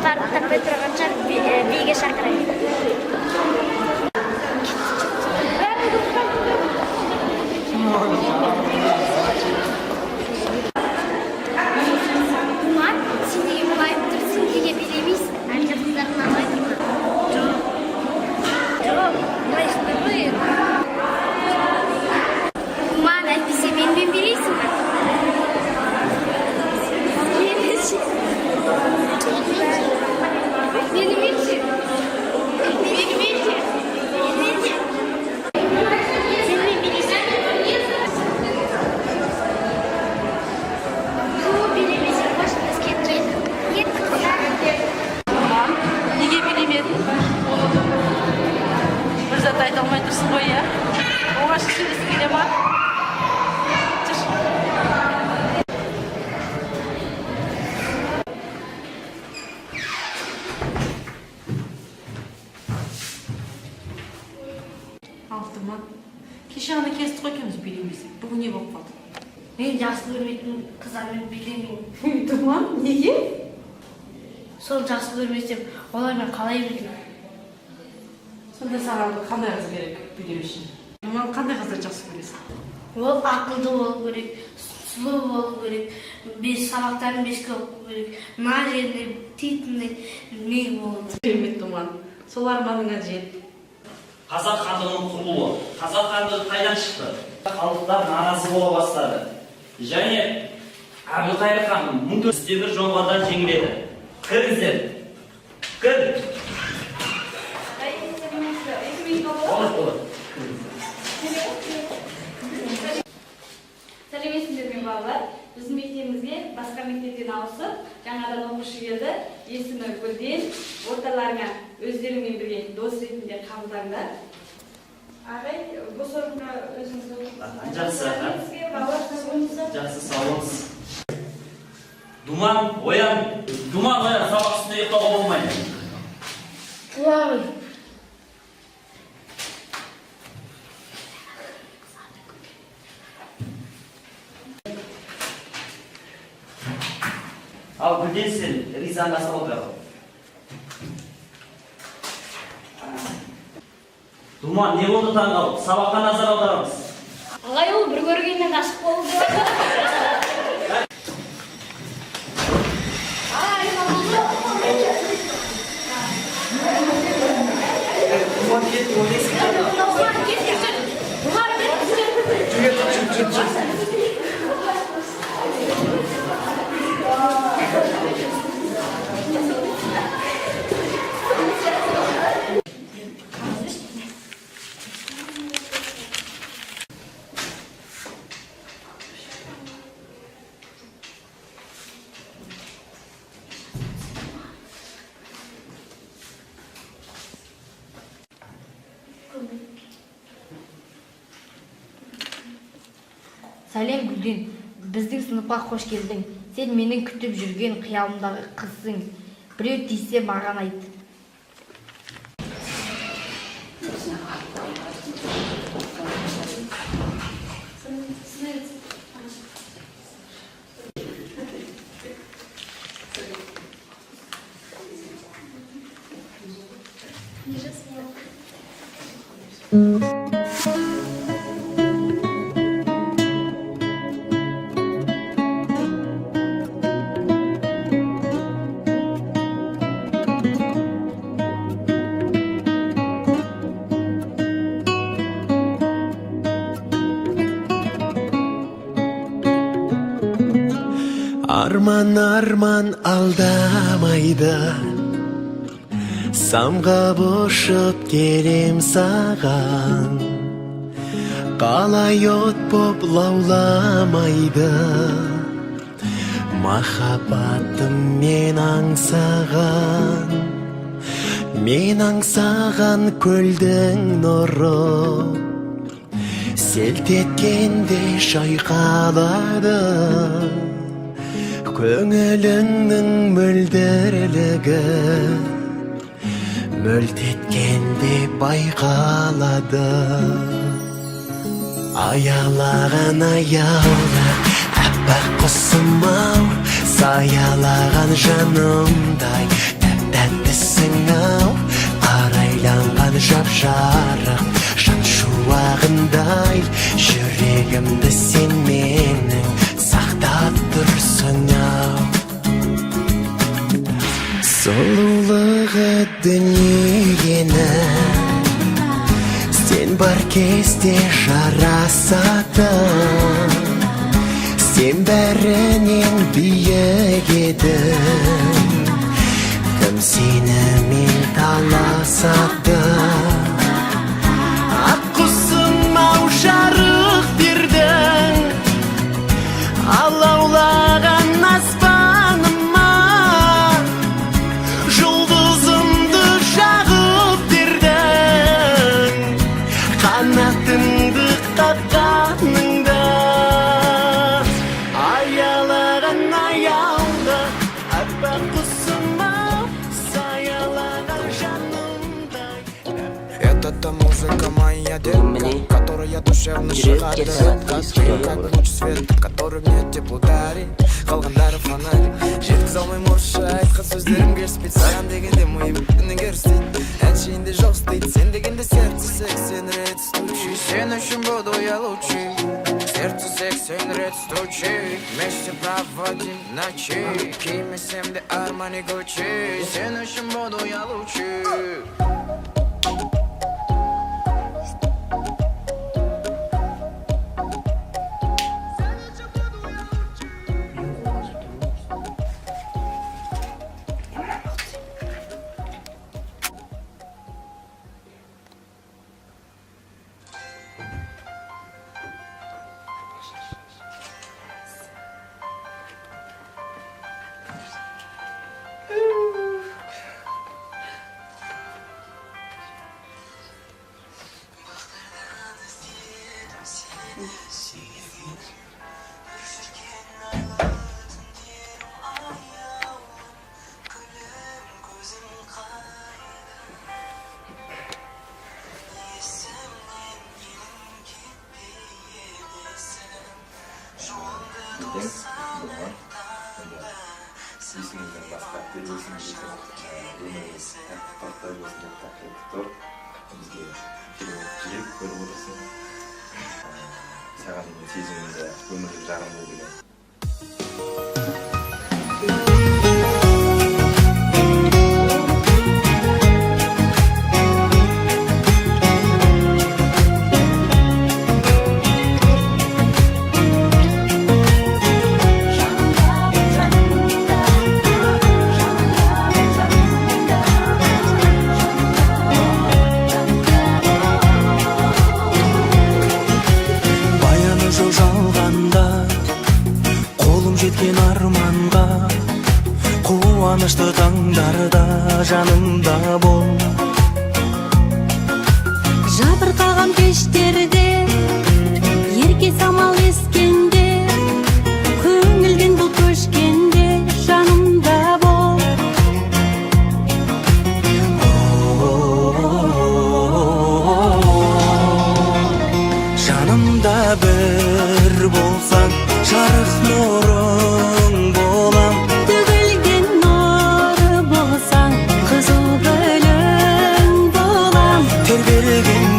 Барып таппай тұрған шығар, биге шақырайын. Думан, сен неге мұңайып тұрсың, неге билемейсің? Әлде қыздар ұнамайды ма? Жоқ. Жоқ, былай ғой енді. Думан, әйтпесе менімен билейсің ба? Менімен ше? Менімен ше? Менімен ше? Менімен ше? Менімен билейсің? Ту, билемесең, қош, біз кеттік. Кеттік, қыздар. Думан, неге билемедің? Бір зат айта алмай тұрсың ғой, иә? Оңаша сөйлескің келе ма? Жүр. Ал, Думан, кеше ғана келістік қой екеуміз билейміз деп. Бүгін не болып қалды? Мен жақсы көрмейтін қыздармен билемеймін. Думан, неге? Сол жақсы көрмесем, олармен қалай билеймін? Сонда саған қандай қыз керек билеу үшін? Думан, қандай қыздарды жақсы көресің? Ол ақылды болу керек, сұлу болу керек, бес сабақтарын беске оқу керек, мына жеріне титіндей не болу керек. Керемет, Думан, сол арманыңа жет. Қазақ хандығының құрылуы. Қазақ хандығы қайдан шықты? Халықтар наразы бола бастады. Және Әбілқайыр хан 1401 жоңғардан жеңіледі. Кіріңіздер. Кір. Болады, болады. Сәлеметсіздер ме, балалар? Біздің мектебімізге басқа мектептен ауысып, жаңадан оқушы келді. Есімі Гүлден. Орталарыңа өздеріңмен бірге дос ретінде қабылдаңдар. Ағай, бос орынға өзіңіз отырыңыз. Жақсы, аға. Сізге, балалар, сау болыңыздар. Жақсы, сау болыңыз. Думан, оян. Думан, оян, сабақ үстінде ұйықтауға болмайды. Туамын. Ал, Гүлден, сен Ризаның қасына отыра ғой. Думан, не болды таңғалып? Сабаққа назар аударамыз. Ағай, ол бір көргеннен ғашық болды. Думан, кет, ойлайсың. Думан, кет, жүр. Думан, жүр. Жүр, жүр, жүр, жүр. Сәлем, Гүлден, біздің сыныпқа қош келдің. Сен менің күтіп жүрген қиялымдағы қызсың. Біреу тиіссе, маған айт. Арман, арман алдамайды. Самғап ұшып келем саған. Қалай от боп лауламайды махаббатым мен аңсаған, мен аңсаған көлдің нұры селт еткенде шайқалады. Көңіліңнің мөлдірлігі мөлт еткенде байқалады. Аялаған аяулы аппақ құсым ау, саялаған жанымдай. тәттісің ау, арайланған жап жарық жан шуағындай. Жүрегімді сен менің сақтап тұрсың ау. Сұлулығы дүниенің сен бар кезде жарасатын, сен бәрінен биік едің, кім сенімен таласады? Ақ құсым ау, жарық бердің алаулаған аспаныма, жұлдызымды жағып бердің қанатыңды қаққаныңда. Аялаған аяулы аппақ құсым ау, саялаған жанымдай. Это та музыка, моя детка, которая душевно Жүрек шығады. сағат Ты как луч света, который мне тепло дарит. Қалғандары фонарь. Жеткізе алмаймын орысша айтқан сөздерім келіспейді. Саған дегенде миым күннен кері істейді. Әншейінде жоқ істейді. Сен дегенде сердце сексен рет стучит. Сен үшін буду я лучший. Сердце сексен рет стучит. Вместе проводим ночи. Кимесем де Армани, Гуччи. Сен үшін буду я лучший. Ертең бұған енді есіңізден басқа тербесін, өміріңіз тәтті торттай болсын деп. Тәтті торт бізге керемет жүрек көріп отырсың. Саған деген сезімімді, өмірлік жарым бол деген. Баяны жоқ жалғанда, қолым жеткен арманға, қуанышты таңдарда жанымда бол. Жабырқаған кештерде, ерке самал ескенде, көңілден бұлт көшкенде жанымда бол. Жанымда бір болсаң, жарық нұрың болам. Төгілген нұр болсаң, қызыл гүлің болам. Тербелген